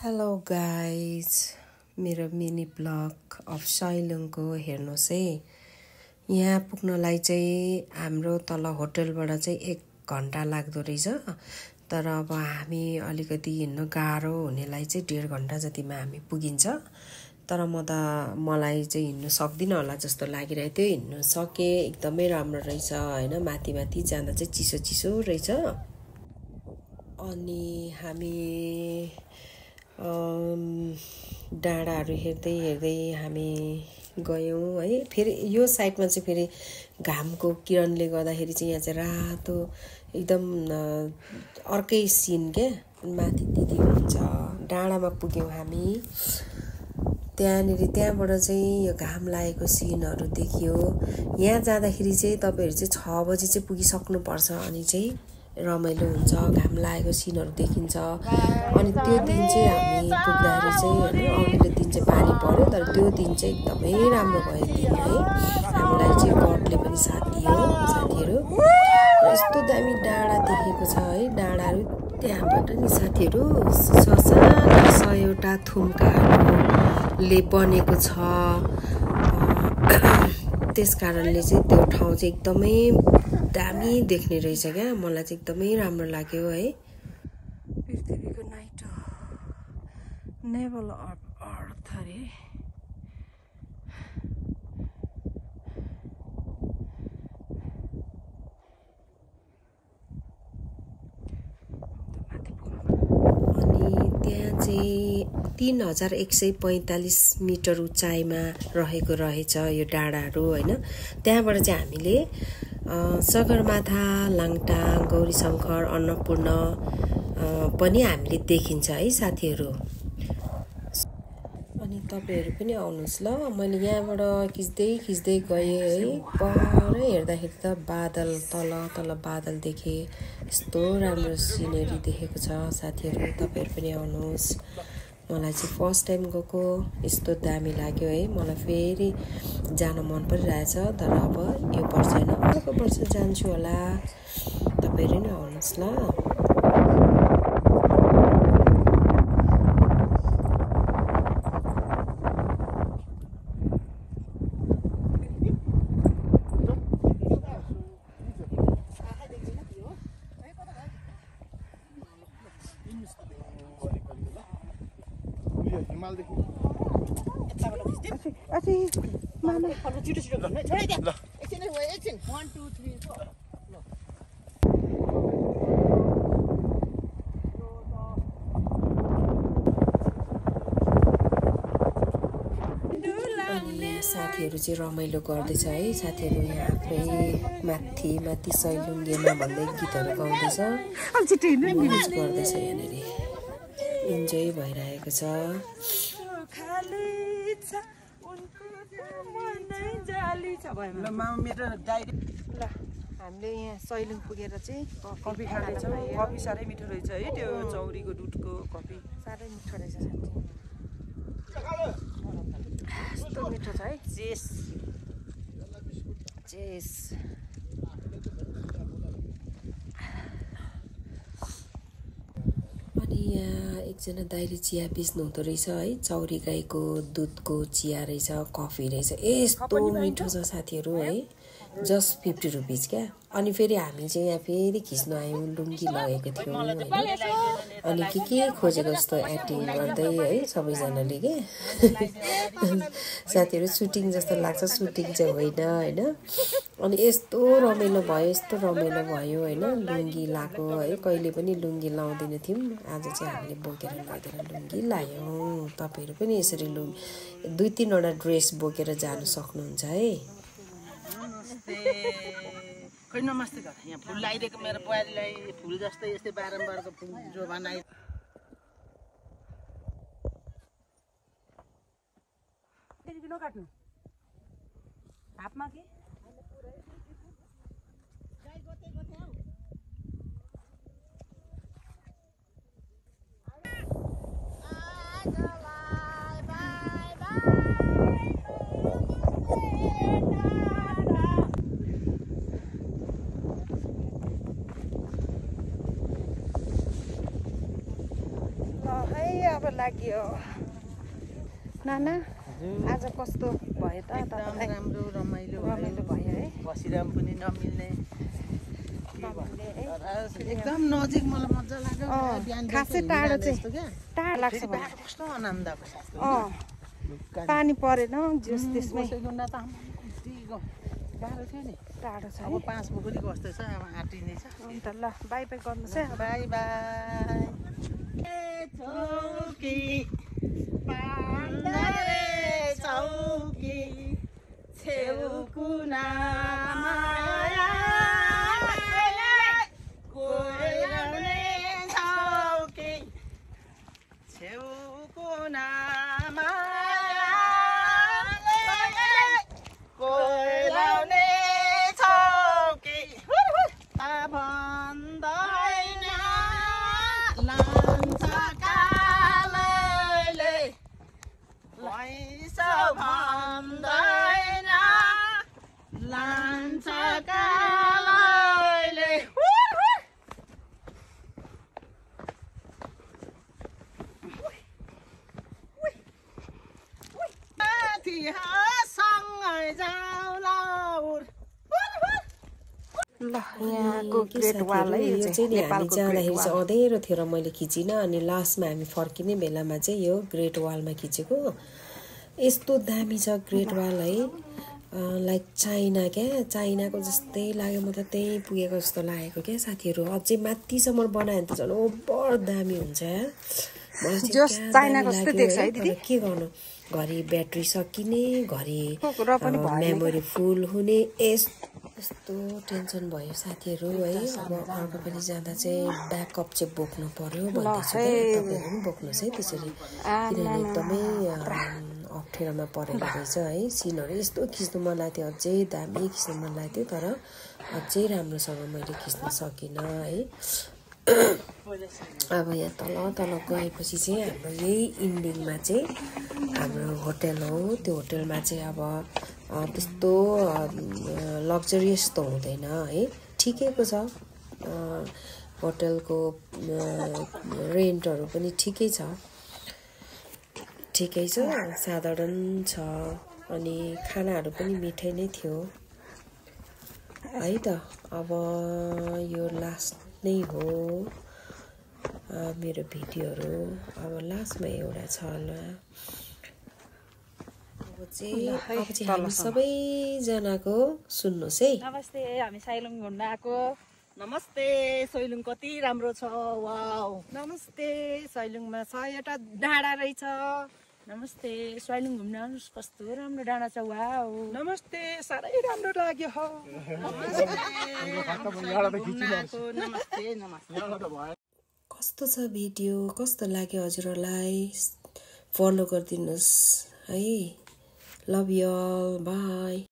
Hello guys मेरो mini blog of साइलुङको हेर्नुहोस् है। यहाँ पुग्नलाई चाहिँ हाम्रो तल होटलबाट चाहिँ 1 घण्टा लाग्दो रहेछ। तर अब हामी अलिकति हिँड्न गाह्रो हुनेलाई चाहिँ 1.5 घण्टा जतिमा हामी पुगिन्छ। तर मलाई चाहिँ हिँड्नु सक्दिनँ होला जस्तो लागिरहेको थियो। हिँड्नु सके एकदमै राम्रो रहेछ हैन। माथि माथि जाँदा चाहिँ चिसो चिसो रहेछ। अनि हामी डाँडाहरू हेर्दै हेर्दै हामी गयौँ है। फेरि यो साइडमा चाहिँ फेरि घामको किरणले गर्दाखेरि चाहिँ यहाँ चाहिँ रातो एकदम अर्कै सिन के माथि दिदी हुन्छ। डाँडामा पुग्यौँ हामी। त्यहाँबाट चाहिँ यो घाम लागेको सिनहरू देखियो। यहाँ जाँदाखेरि चाहिँ तपाईहरु चाहिँ 6 बजे चाहिँ पुगिसक्नुपर्छ। अनि चाहिँ रमाइलो हुन्छ, घाम लागेको सिनहरू देखिन्छ। अनि त्यो दिन चाहिँ हामी पुग्दाखेरि चाहिँ हैन अघिल्लो दिन चाहिँ पानी पर्यो। तर त्यो दिन चाहिँ एकदमै राम्रो भयो दिन है। हामीलाई चाहिँ गडले पनि साथ दियो साथीहरू। यस्तो दामी डाँडा देखेको छ है। डाँडाहरू त्यहाँबाट नि साथीहरू ससाना 100वटा थुम्काहरूले बनेको छ। त्यस कारणले चाहिँ त्यो ठाउँ चाहिँ एकदमै दामी देख्ने रहेछ क्या। मलाई चाहिँ एकदमै राम्रो लाग्यो है। पृथ्वीको नाइट नेभल अफ अर्थ अरे। अनि त्यहाँ चाहिँ 3145 मिटर उचाइमा रहेको रहेछ यो डाँडाहरू हैन। त्यहाँबाट चाहिँ हामीले सगरमाथा, लाङटाङ, गौरीशङ्कर, अन्नपूर्ण पनि हामीले देखिन्छ है साथीहरू। अनि तपाईहरु पनि आउनुहोस् ल। मैले यहाँबाट खिच्दै गएँ है। पर हेर्दाखेरि त बादल तल बादल देखे। यस्तो राम्रो सिनेरी देखेको छ साथीहरू। तपाईहरु पनि आउनुहोस्। मलाई चाहिँ फर्स्ट टाइम गएको यस्तो दामी लाग्यो है। मलाई फेरि जान मन परिरहेछ। तर अब यो वर्ष हैन अर्को वर्ष जान्छु होला। तपाईहरु नि आउनुहोस् ल। साथीहरू चाहिँ रमाइलो गर्दैछ है। साथीहरू यहाँ आफै माथि सैलुङ्गेमा भन्दै गीतहरू गाउँदैछ। मौज गर्दैछ यहाँनिर। इन्जोय भइरहेको छ। हामीले यहाँ सैलुङ पुगेर चाहिँ कफी खाँदैछौँ। कफी साह्रै मिठो रहेछ है। त्यो चौरीको दुधको कफी साह्रै मिठो रहेछ साथी। यस्तो मिठो छ है। चेस अनि यहाँ एकजना दाइले चिया बेच्नु हुँदो रहेछ है। चौरी गाईको दुधको चिया रहेछ, कफी रहेछ। यस्तो मिठो छ साथीहरू है। जस्ट 50 रुपिज क्या। अनि फेरि हामी चाहिँ यहाँ फेरि खिच्न आयौँ। लुङ्गी लगेको थियौँ हैन। अनि के खोजेको जस्तो एक्टिङ गर्दै है सबैजनाले के साथीहरू सुटिङ जस्तो लाग्छ। सुटिङ चाहिँ होइन हैन। अनि यस्तो रमाइलो भयो हैन। लुङ्गी लाएको है। कहिले पनि लुङ्गी लाउँदैन थियौँ। आज चाहिँ हामीले बोकेर लगेर लुङ्गी लायौँ। तपाईहरु पनि यसरी 2-3 वटा ड्रेस बोकेर जानु सक्नुहुन्छ है। खै नमस्ते गर। यहाँ फुल लगाइदिएको मेरो बुहारीलाई फुल जस्तै यस्तै बारम्बारको फुल जो बनाइ किन काट्नु हातमा के अब लाग्यो नाना आज कस्तो भयो त एकदम राम्रो रमाइलो भयो है बसिराम पनि नमिल्ने एकदम नजिक मलाई मजा लाग्यो बिहान खासै टाढो चाहिँ टाढो लाग्छ कस्तो आनन्द पानी परेन जोस त्यसमै गुन्डा त गाह्रो थियो नि टाढो छ अब 5 पोखरी कस्तो छ अब आँटिने छ अन्त ल बाई बाई गर्नुहोस् है बाई बाई चौकी पाण्डरे चौकी छेउ कुना माया कोइलाउने चौकी छेउ कुना माया कोइलाउने चौकी भन्दैन लान्छ कालैले पैसा भन्दैन लान्छ कालैले सँगै जाउँला ल यहाँको ग्रेट वाल है यो चाहिँ नि हामी जाँदाखेरि चाहिँ अँधेरो थियो र मैले खिचिनँ अनि लास्टमा हामी फर्किने बेलामा चाहिँ यो ग्रेट वालमा खिचेको यस्तो दामी छ ग्रेट वाल है लाइक चाइना क्या चाइनाको जस्तै लाग्यो म त त्यहीँ पुगेको जस्तो लागेको क्या साथीहरू अझै माथिसम्म बनायो भने त झन् ओभर दामी हुन्छ के गर्नु घरि ब्याट्री सकिने घरि मेमोरी फुल हुने यस्तो टेन्सन भयो साथीहरू है अब अर्को पनि जाँदा चाहिँ ब्याकअप चाहिँ बोक्नु पर्यो भन्दैछु तपाईँहरू पनि बोक्नुहोस् है त्यसरी किनभने एकदमै अप्ठ्यारोमा परेको रहेछ है सिनहरू यस्तो खिच्नु मन लाग्थ्यो अझै दामी खिच्नु मन लाग्थ्यो तर अझै राम्रोसँग मैले खिच्न सकिनँ है अब यहाँ तल तल गएपछि चाहिँ हाम्रो यही इन्डिङमा चाहिँ हाम्रो होटेल हो त्यो होटेलमा चाहिँ अब त्यस्तो लग्जरियस त हुँदैन है ठिकैको छ होटेलको रेन्टहरू पनि ठिकै छ साधारण छ अनि खानाहरू पनि मिठै नै थियो है त अब यो लास्ट नै हो मेरो भिडियोहरू अब लास्टमा एउटा छ होला अब चाहिँ हामी सबैजनाको सुन्नुहोस् है नमस्ते हामी साइलुङ घुम्न आएको नमस्ते सैलुङ कति राम्रो छ वाउ नमस्ते सैलुङमा 100वटा डाँडा रहेछ नमस्ते सैलुङ घुम्न आउनुहोस् कस्तो राम्रो डाँडा छ वाउ नमस्ते साह्रै राम्रो लाग्यो कस्तो छ भिडियो कस्तो लाग्यो हजुरहरूलाई फलो गरिदिनुहोस् है लभ यु अल बाई